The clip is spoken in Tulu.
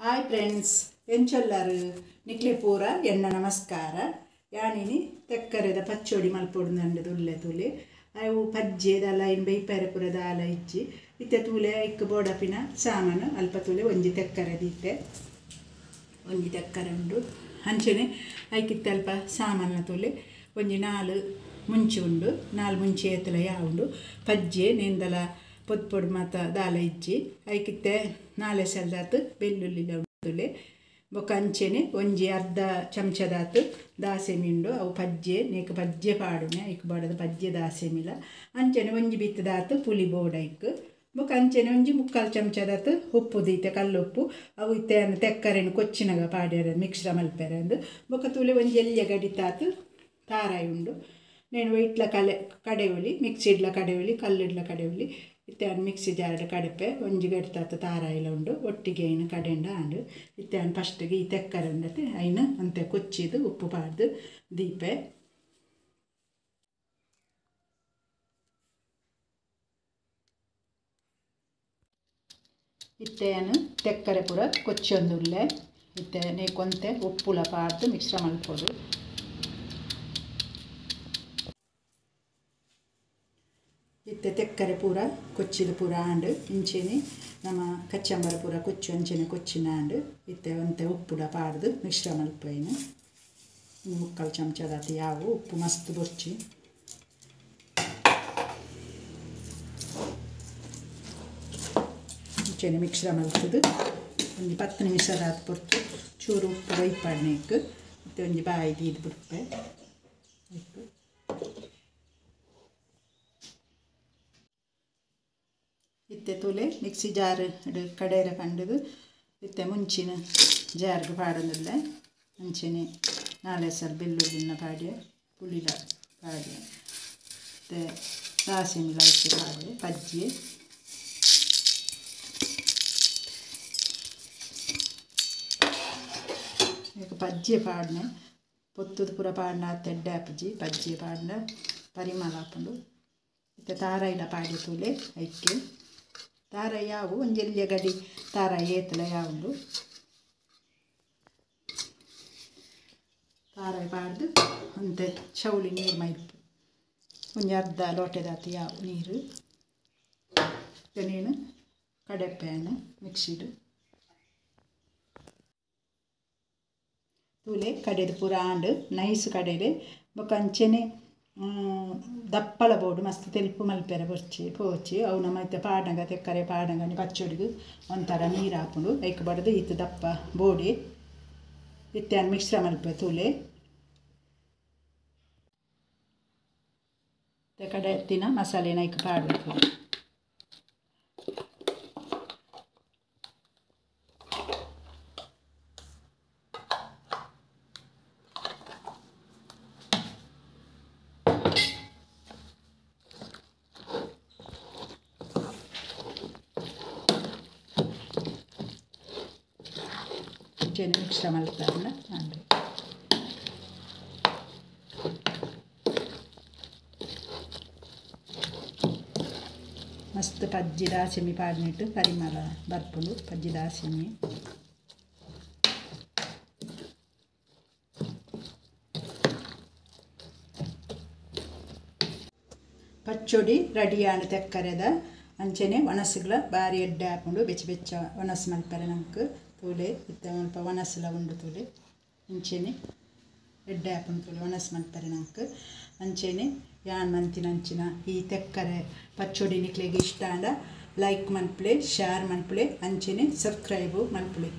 ಹಾಯ್ ಫ್ರೆಂಡ್ಸ್, ಎಂಚೊಲ್ಲಾರು ನಿಕ್ಲೆ ಪೂರ ಎನ್ನ ನಮಸ್ಕಾರ. ಯಾನಿನಿ ತೆಕ್ಕರೆದ ಪಚ್ಚೋಡಿ ಮಲ್ಪೊಡು ತುಲ್ಲೆ ತೂಲೆ ಅವು ಪಜ್ಜೆ ದಾಲ ಇನ್ ಬೈಪಾರೆ ಪೂರ ದಾಲ ಇಜ್ಜಿ ಇತ್ತೆ ತೂಲೆ ಐಕ್ ಬೋಡಪಿನ ಸಾಮಾನು ಅಲ್ಪ ತೂಲೆ ಒಂಜಿ ತೆಕ್ಕರೆ ದೀತೆ ಒಂಜಿ ತೆಕ್ಕರೆ ಉಂಡು. ಅಂಚನೆ ಐಕಿತ್ತೆ ಅಲ್ಪ ಸಾಮಾನ ತೂಲೆ ಒಂಜಿ ನಾಲು ಮುಂಚಿ ಉಂಡು, ನಾಲು ಮುಂಚಿ ಏತಲ ಯಾವುಂಡು ಪಜ್ಜೆ ನೆಂದಲ ಪೊದ್ ಪೊಡು ಮಾತ ದಾಲ ಇಜ್ಜಿ ಐಕಿತ್ತೆ ನಾಲೆ ಸೆಲ್ದಾತು ಬೆಳ್ಳುಳ್ಳಿಲ ಉಂಡುಲೆ ಬೊಕ್ಕ ಅಂಚೆನೆ ಒಂಜಿ ಅರ್ಧ ಚಮಚದಾತು ದಾಸೆಮಿ ಉಂಡು. ಅವು ಪಜ್ಜೆ ನೇಕ್ ಪಜ್ಜೆ ಪಾಡುನೆ ಐಕ್ ಬಾಡದ ಪಜ್ಜೆ ದಾಸೆಮಿಲ. ಅಂಚೆನೆ ಒಂಜಿ ಬಿತ್ತದಾತು ಪುಲಿ ಬೋಡ ಐಕ್ ಬೊಕ್ಕ ಅಂಚೆನೆ ಒಂಜಿ ಮುಕ್ಕಾಲು ಚಮಚದಾತು ಉಪ್ಪು ದೀತೆ ಕಲ್ಲುಪ್ಪು. ಅವು ಇತ್ತೆ ತೆಕ್ಕರೆನು ಕೊಚ್ಚಿನಾಗ ಪಾಡ್ಯಾರ ಮಿಕ್ಸ್ರ ಮಲ್ಪೆರೆ ಅಂದು. ಬೊಕ್ಕ ತೂಲೆ ಒಂಜಿ ಎಲ್ಯ ಗಡಿತಾತು ತಾರಾಯಿ ಉಂಡು. నేను ಇಟ್ಲ ಕಲೆ ಕಡೆವಲಿ ಮಿಕ್ಸಿಡ್ಲ ಕಡೆವಲಿ ಕಲ್ಲಿಡ್ಲ ಕಡೆವಲಿ ಇತ್ತೆ ಮಿಕ್ಸಿ ಜಾರ್ಡ್ ಕಡೆಪೆ ಒಂಜಿ ಗಡಿತಾತ ತಾರಾಯಿಲ ಉಂಡು ಒಟ್ಟಿಗೆ ಐನು ಕಡೆಂಡ ಆಂಡು. ಇತ್ತೆ ಫಸ್ಟಿಗೆ ಈ ತೆಕ್ಕರೆ ಉಂಡತೆ ಐನು ಅಂತೆ ಕೊಚ್ಚಿದು ಉಪ್ಪು ಪಾಡ್ದು ದೀಪೆ. ಇತ್ತೆ ತೆಕ್ಕರೆ ಪೂರ ಕೊಚ್ಚೊಂದುಲ್ಲೆ ಇತ್ತೆ ನೇಕೊಂತೆ ಉಪ್ಪುಲ ಪಾಡ್ದು ಮಿಕ್ಸ್ರ ಮಲ್ಪೊಡು. ಇತ್ತೆ ತೆಕ್ಕರೆ ಪೂರ ಕೊಚ್ಚಿದ ಪೂರ ಆಂಡು ಇಂಚೆನೆ ನಮ್ಮ ಕಚ್ಚಂಬರ ಪೂರ ಕೊಚ್ಚು ಅಂಚೆನೆ ಕೊಚ್ಚಿನ ಆಂಡು. ಇತ್ತೆ ಒಂತೆ ಉಪ್ಪುಲ ಪಾಡ್ದು ಮಿಶ್ರ ಮಲ್ಪೈನು ಮುಕ್ಕಾಲು ಚಮಚದಾತು ಯಾವು ಉಪ್ಪು ಮಸ್ತ್ ಬೊರ್ಚಿ. ಇಂಚೆನೆ ಮಿಶ್ರ ಮಲ್ತದು ಒಂಜಿ 10 ನಿಮಿಷದಾತು ಪೊರ್ತು ಚೂರು ಉಪ್ಪು ಬೈಪಾಡ್ನೇಕ್ ಇತ್ತೆ ಒಂಜಿ ಬಾಯಿ ದೀದ್ ಬಿಡ್ಪೆ. ಇತ್ತೆ ತೂಲೆ ಮಿಕ್ಸಿ ಜಾರ್ ಕಡೆಯರ ಪಂಡದು ಇತ್ತೆ ಮುಂಚಿನ ಜಾರ್ಗೆ ಪಾಡೊಂದಿಲ್ಲ. ಅಂಚೆನೆ ನಾಳೆ ಸಲ ಬೆಳ್ಳುಳ್ಳಿನ ಪಾಡ್ಯ ಪುಳಿಲ ಪಾಡ್ಯ ಇತ್ತೆ ದಾಸೆಮಿಲ ಇತ್ತೆ ಪಾಡ್ಯ ಪಜ್ಜೆ ಪಜ್ಜೆ ಪಾಡ್ನೆ ಪೊತ್ತುದು ಪೂರ ಪಾಡ್ನ ತೆಡ್ಡೆ ಆಪುಜಿ ಪಜ್ಜೆ ಪಾಡ್ನ ಪರಿಮಳ ಆಪುಂಡು. ಇತ್ತೆ ತಾರಾಯಿಲ ಪಾಡ್ಯ ತೂಲೆ ಐಕ್ಕೆ ತಾರ ಯಾವು ಒಂಜೆಲ್ಯ ಗಡಿ ತಾರ ಏತಲ ಯಾವುಂಡು ತಾರ ಪಾಡ್ದು ಅಂತೆ ಚೌಳಿ ನೀರು ಮೈಪು ಒಂಜಿ ಅರ್ಧ ಲೋಟೆದಾತು ಯಾವು ನೀರು. ನೀನು ಕಡೆಪ್ಯಾನು ಮಿಕ್ಸಿಡು ತೂಲೆ ಕಡೆದು ಪೂರ ಆಂಡು ನೈಸ್ ಕಡೆಲೆ ಬೊಕ್ಕ ಅಂಚೆನೆ ದಪ್ಪಳ ಬೋಡು ಮಸ್ತ್ ತೆಲ್ಪು ಮಲ್ಪೆರೆ ಬೊರ್ಚಿ ಪೋಚಿ ಅವು ನಮ್ಮ ಇತ್ತೆ ಪಾಡಂಗ ತೆಕ್ಕರೆ ಪಾಡಂಗ ಪಚ್ಚೊಡಿಗೆ ಒಂಥರ ನೀರು ಹಾಪುಂಡು ಐಕ್ ಬಡ್ದು ಇತ್ತು ದಪ್ಪ ಬೋಡಿ ಇತ್ತೆ ಮಿಕ್ಸ್ರ ಮಲ್ಪೆ ತೂಲೆ ಕಡೆ ಎತ್ತಿನ ಮಸಾಲೆನ ಐಕ್ ಪಾಡು. ಮಿಕ್ಸ್ರ ಮಲ್ತಾರಲ್ಲ ಅಂದ್ರೆ ಮಸ್ತ್ ಪಜ್ಜಿ ದಾಸೆಮಿ ಪಾಡ್ನಿಟ್ಟು ಪರಿಮಳ ಬರ್ಪುಂಡು ಪಜ್ಜಿ ದಾಸೆಮಿ. ಪಚ್ಚೊಡಿ ರೆಡಿ ಆಂಡ್ ತೆಕ್ಕರೆದ ಅಂಚೆನೆ ಒಣಸುಗಳ ಬಾರಿ ಎಡ್ಡೆ ಹಾಕೊಂಡು ಬೆಚ್ಚ ಬೆಚ್ಚ ಒಣಸು ಮಲ್ಪರೆ ನಂಗೆ ತೂಲೆ ಇತ್ತೆ ಅಲ್ಪ ಒಣಸುಲ ಉಂಡು ತೂಲೆ ಅಂಚೆನೆ ಎಡ್ಡೆ ಹಾಕೊಂಡು ತೂಲೆ ಒಣಸು ಮಲ್ಪರೆ ನಂಗೆ. ಅಂಚೆನೆ ಯಾನ್ ಮಂತಿನ ಅಂಚಿನ ಈ ತೆಕ್ಕರೆ ಪಚ್ಚೊಡಿ ನಿಕ್ಲೆಗ್ ಇಷ್ಟ ಆಂಡ ಲೈಕ್ ಮನ್ಪುಲೆ, ಶೇರ್ ಮನ್ಪುಲೆ, ಅಂಚೆನೆ ಸಬ್ಸ್ಕ್ರೈಬು ಮನ್ಪುಲೆ.